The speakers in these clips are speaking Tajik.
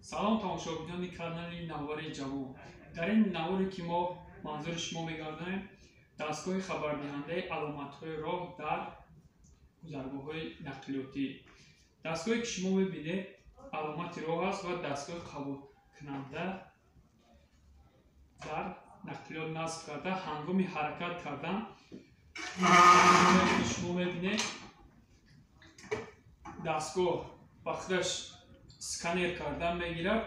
Салом, тамошобинони канали Навори Ҷавон. Дар ин наворе, ки мо манзури шумо мегардонем, дастгоҳи хабардиҳандаи аломатҳои роҳ дар гузаргоҳҳои нақлиётӣ. Дастгоҳе, ки шумо мебинед, аломати роҳ аст ва дастгоҳи қабулкунанда дар нақлиёт насб карда, ҳангоми ҳаракат кардан, ки шумо мебинед, дастгоҳ ба худаш сканер кардан мегирад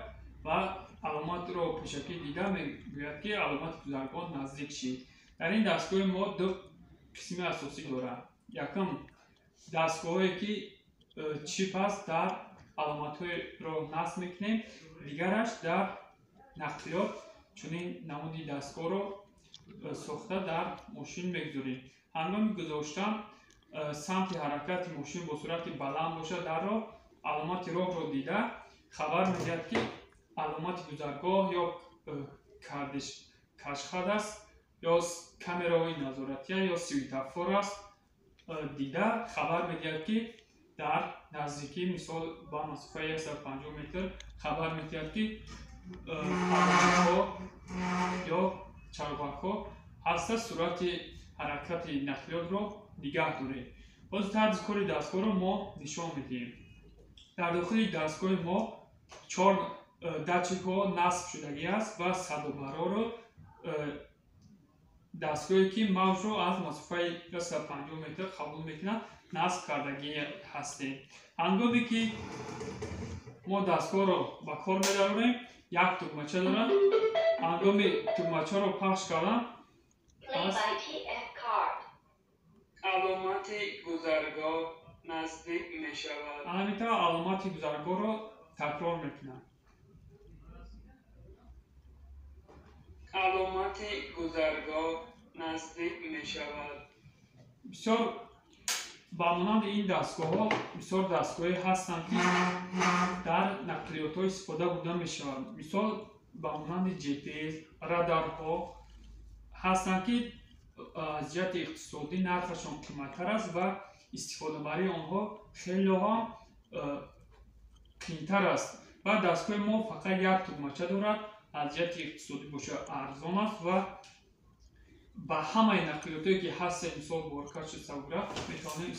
ва аломатро пешакӣ дида мегӯяд, ки аломати гузаргоҳ наздик шид. Дар ин дастгоҳи мо ду қисми асосӣ дорад. Якум, дастгоҳое, ки чип аст, дар аломатҳои роҳ насб мекунем. Дигараш, дар нақлиёт чунин намуди дастгоҳро сохта дар мошин мегузорем. Ҳангоми гузоштан, самти ҳаракати мошин бо суръати баланд бошад, дар роҳ аломати роҳро дида хабар медиҳад, ки аломати гузаргоҳ ё кашхат аст, ё камераҳои назоратия, ё светофор аст. Дида хабар медиҳад, ки дар наздикӣ, мисол, ба масофаи 150 метр хабар медиҳад, ки аломатҳо ё чароғакҳо ҳаста, суръати ҳаракати нақлиётро нигаҳ доред. Боз тарзи кори дастгоҳро мо нишон медиҳем. Дар дохили дастгоҳи мо чор датчикҳо насб шудагӣ аст ва садобарору дастгоҳе, ки мавҷро аз масофаи 150 метр қабул мекунад, насб кардагӣ ҳастем. Ҳангоме ки мо дастгоҳро ба кор медарорем, як тугмача дорад. Ҳангоми тугмачаро пахш кардан, аломати гузаргоҳ наздик мешавад. Ҳамин тавр аломати гузаргоҳро такрор мекунад. Аломати гузаргоҳ наздик мешавад. Бисёр ба монанди ин дастгоҳҳо бисёр дастгоҳе ҳастанд, ки дар нақлиётҳо истифода бурда мешаванд. Мисол, ба монанди GPS, радарҳо ҳастанд, ки аз ҷиҳати иқтисодӣ нархашон қиматтар аст ва истифодабарии онҳо хеле ҳам қиинтар аст. Ва дастгоҳи мо фақат як тугмача дорад, аз ҷиҳати иқтисодӣ боша, арзон аст ва ба ҳамаи нақлиётое, ки ҳастем, мисол, боркаши савграф, метавонем.